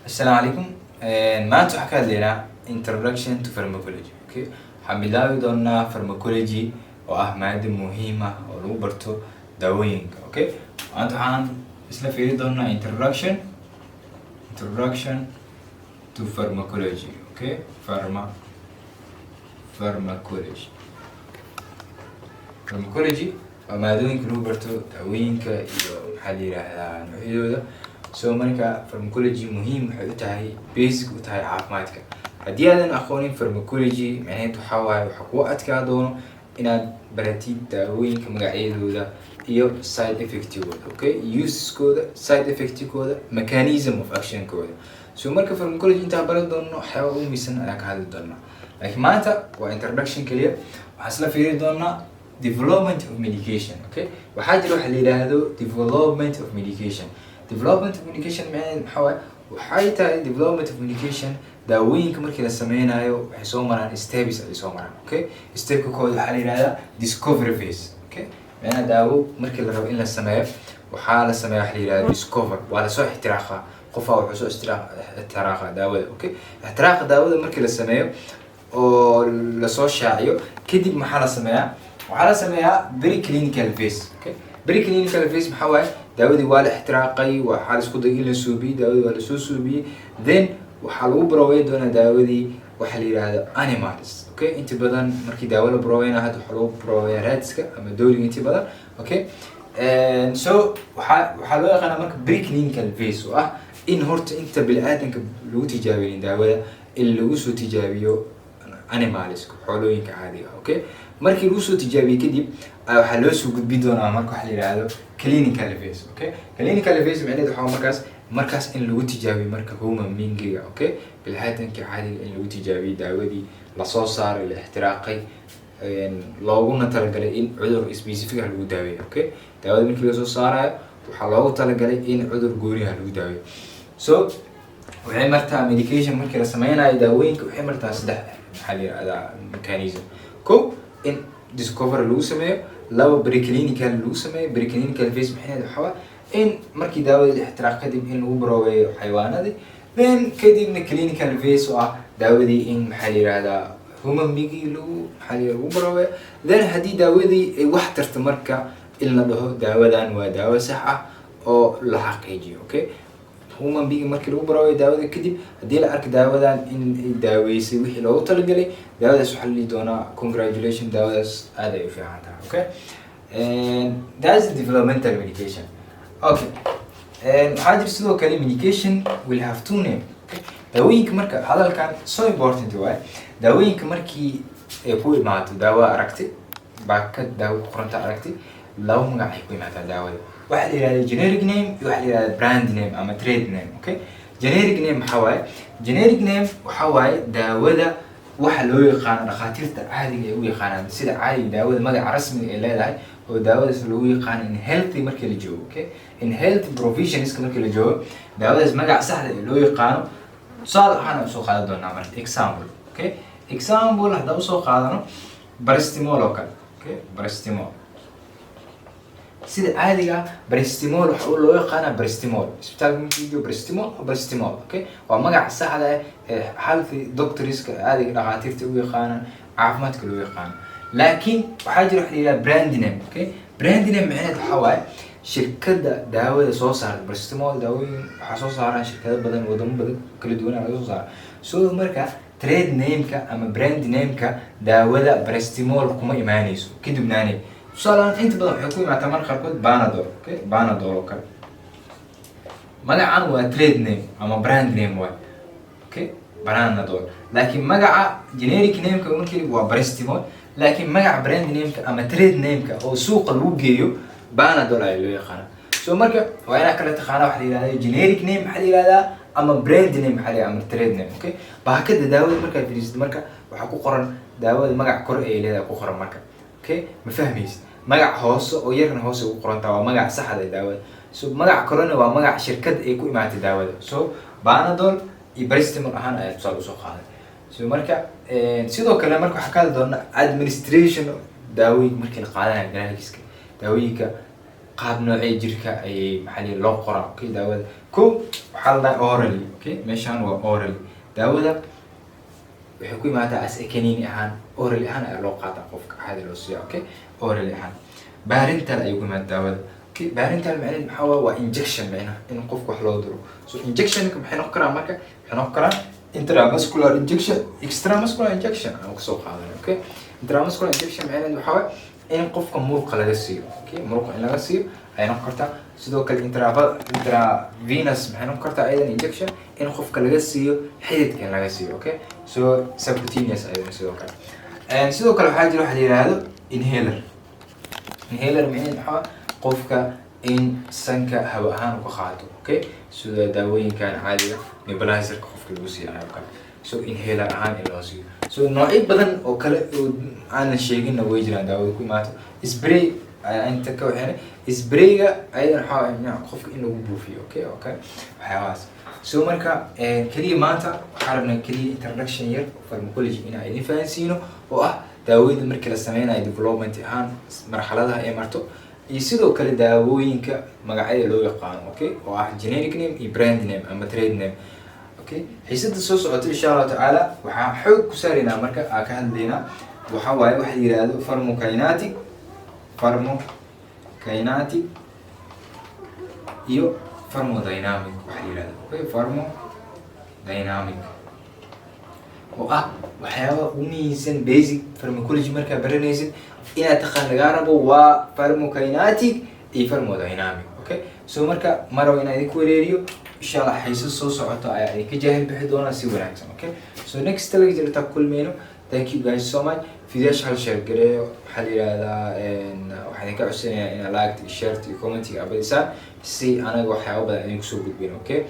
Assalaamu calaykum. Maanta waxaan ka hadlaynaa introduction to pharmacology. Okay, waxaan bilaabi doonaa pharmacology oo ah maado muhiim ah oo lagu barto daawooyinka. Okay, maanta waxaan isla fiiri doonaa introduction to pharmacology. Okay, pharmacology waa maadooyinka lagu barto daawooyinka iyo, maxaa la yiraahdaa, noocyadooda. So marka pharmacology muhiim waxay u tahay, basic u tahay caafimaadka. Haddii aadan aqoonin pharmacology, macnaheed waxaa waaye waxaa kugu adkaa doono inaad baratid daawooyinka magacyadooda iyo side effectigooda, okay, useskooda, side effectigooda, mechanism of actionkooda. So marka pharmacology intaan baran doono, waxyaaba ugu muhiimsan ayaan ka hadli doonaa, laakiin maanta waa introduction keliya. Waxaan isla fiiri doonaa development of medication. Okay, waxaa jira waxa la yidhaahdo development of medication. Development of medication macnaheed maxaa waaye? Waxay tahay development of medication, daawooyinka markii la sameynayo waxay soo maraan steps ayay soo maraan. Okay, stepka koowaad waxaa la yidhahdaa discovery phase. Okay, macnaha daawo markii la rabo in la sameeyo, waxaa la sameeya waxa la yidhahda discover, waa lasoo ixtiraaqa, qofaa wuxuu soo ixtiraaqa daawada. Okay, ixtiraaqa daawada markii la sameeyo oo lasoo shaaciyo kadib, maxaa la sameeyaa? Waxaa la sameeyaa preclinical phase. Okay, preclinical phase maxaa waaye? Daawadii waa la ixtiraaqay, waxaa la isku dayay in la suubiyey, daawadii waa lasoo suubiyey, then waxaa lagu barooweyn doonaa daawadii waxa la yidhaahdo animals. Okay, inta badan markii daawo la barooweynaa hadda waxaa lagu barooweyaa ratska ama dooliga inta badan. Okay, so waxaa loo yaqaanaa marka preclinical phase oo ah in horta inta bini-aadanka lagu tijaabinin daawada, in lagu soo tijaabiyo animalska, xoolooyinka caadiga. Okay, markii lagu soo tijaabiyey kadib, waxaa loo soo gudbi doonaa marka waxa la yidhaahdo clinical phase. Okay, clinical phase micnaheedu waxaa markaas in lagu tijaabiyo marka human beingiga, okay, bini'aadamka caadiga in lagu tijaabiyo daawadii lasoo saaray, la ixtiraaqay, looguna talagalay in cudur specific ah lagu daaweeyo. Okay, daawada markii lasoo saarayo waxaa loogu talagalay in cudur gooni ah lagu daaweeyo. So waxay martaa medication markii la sameynayo daawooyinka, waxay martaa saddex, maxaa la yihahdaa, mechanism. Ko, in discovery lagu sameeyo. Laba, preclinical lagu sameeyo. Preclinical phase maxay waxaa waa in markii daawada la ixtiraaq kadib in lagu baroobeeyo xayawaanadii, then kadibna clinical phase oo ah daawadii in, maxaa la yihahdaa, human beingii lagu, maxaa la lagu baroobeeyo. Then haddii daawadii ay wax tarto, marka in la dhaho daawadan waa daawo sax ah oo la xaqiijiyo. Okay, human being markii lagu baroobeeyo daawada kadib, haddii la arko daawadan in ay daaweysay wixii loogu talagalay, daawadaas waxaa la dhihi doonaa congratulation, daawadaas aad ay u fiican tahay. Okay, and that's the developmental medication. Okay, and waxaa jira sidoo kale medication will have two name. Okay, daawooyinka marka, hadalkan so important waaye, daawooyinka markii ay ku imaato daawo, aragti baakad daawo ku qoranta aragti, laba magac ay ku imaataa daawada. Waxaa la yihahda generic name iyo waxaa la yihahda brand name ama trade name. Okay, generic name maxaa waaye? Generic name waxaa waaye daawada waxa loo yaqaano, dhakhaatiirta caadiga ay u yaqaanaan sida caadiga, daawada magaca rasmiga ay leedahay oo daawadaas lagu yaqaano in healthy markii la joogo. Okay, in health professionska markii la joogo, daawadaas magaca saxda ee loo yaqaano. Tusaale ahaan usoo qaadan doonaa marka example. Okay, example haddaan usoo qaadano paracetamol oo kale. Okay, paracetamol sida caadiga ah, paracetamol waxa loo yaqaanaa paracetamol. Isbitaalka markii joogo, paracetamol waa paracetamol. Okay, waa magaca saxda ah ee healthy doctorska caadiga, dhakhaatiirta u yaqaanaan, caafimaadka loo yaqaano. Laakiin waxaa jira waxa la yidhaha brand name. Okay, brand name macnaheed waxaa waaye shirkadda daawada soo saarta paracetamol. Daawooyin waxaa soo saaraan shirkado badan, wadamo badan kala duwan laga soo saara. So marka trade nameka ama brand nameka daawada paracetamol kuma imaaneyso kadibnaanay. Tusaalehaan inta badan waxay ku imaataa marka qaarkood Panadol. Okay, Panadol oo kale magacan waa trade name ama brand name waay. Okay, Panadol, laakiin magaca generic nameka markii waa paracetamol, laakiin magaca brand nameka ama trade nameka oo suuqa lagu geeyo Panadol ayaa loo yaqaana. So marka waa inaa kala taqaana waxa la yihahda generic name maxaa la yihahdaa ama brand name maxaa la yihahdaa ama trade name. Okay, baakada daawada markaad fiirisid, marka waxaa ku qoran daawada magac kor ay leedahay ku qoran marka. Okay, ma fahmaysid? Magac hoose oo yarna hoose ugu qorantaa waa magac saxda ee daawada. So magac korena waa magac shirkad ay ku imaatay daawada. So Panadol iyo paracetamol ahaan ayaa tusaale usoo qaaday. So marka sidoo kale marka waxaa ka hadli doona administration, daawooyinka markii la qaadanayo, drugska, daawooyinka. Qaab noocee jirka ayay, maxaa la loo qoraa? Okay, daawada ko waxaa la dhahay orally. Okay, meeshaan waa orally. Daawada waxay ku imaataa as a kaniini ahaan, orally ahaan ayaa loo qaataa, qofka caadi loo siiya. Okay, orally ahaan. Parenteral ayay ku imaataa daawada. Okay, parenteral macnaheed maxaa waa? Waa injection, macnaha in qofka wax loo duro. So injectionka maxay noqon karaa marka? Waxay noqon karaa intramuscular injection, extramuscular injection aan kusoo qaadanay. Okay, intramuscular injection macnaheed waxaa waaye in qofka muruqa laga siiyo. Okay, muruqa in laga siiyo ayay noqon kartaa. Sidoo kale intravenous maxay noqon kartaa ayadan? Injection in qofka laga siiyo xididka, in laga siiyo. Okay, so subcutaneous ayadana sidoo kale. Sidoo kale waxaa jira waxa la yihahdo inhaler. Inhaler macnaheed maxaa? Qofka in sanka hawo ahaan u ka qaato. Okay, sida daawooyinkan caadiga nebulizerka qofka lagu siinayo kale. So inhaler ahaan in loo siiyo. So noocyo badan oo kale oo aanan sheeginna way jiraan daawada ku imaato. Spray ayaa inta ka waxeen, sprayga ayadan waxaa waaye qofka in lagu buufiyo. Okay, waxyaabahaas. So marka keliya maanta waxaa rabnaa keliya introduction yar pharmacology inaan idin fahansiino, oo ah daawooyinka markii la sameynayo development ahaan marxaladaha ay marto, iyo sidoo kale daawooyinka magacyada loo yaqaano, okay, oo ah generic name iyo brand name ama trade name. Okay, xiisada soo socota, insha Allahu tacaala, waxaa xoog ku saaraynaa, marka aan ka hadlaynaa, waxaa waaye waxa la yihahdo pharmacokinetic iyo pharmacodynamic waxa la yihahdo. Okay, pharmacodynamic oo ah waxyaaba ugu muhiimsan basic pharmacology markaa baranaysid inaad taqaan lagaa rabo waa pharmacokinetic iyo pharmacodynamic. Okay, so marka ma rabo inaan idinku wareeriyo. Insha Allah xiisad soo socoto ayaa idinka jaahil bixi doonaa si wanaagsan. Okay, so next lecture intaan kulmayno, thank you guys so much. Videoyaasha hal share gareeyo. Waxaa la yihahdaa, waxaan idinka codsanayaa inaad like iyo share iyo commentiga abadisaan si anaga waxyaaba badan idin kusoo gudbin. Okay,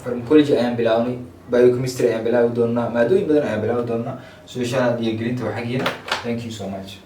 pharmacology ayaan bilaabnay, biochemistry ayaan bilaabi doonaa, maadooyin badan ayaan bilaabi doonaa. So insha Allah dhiirigelinta waa xaggiina. Thank you so much.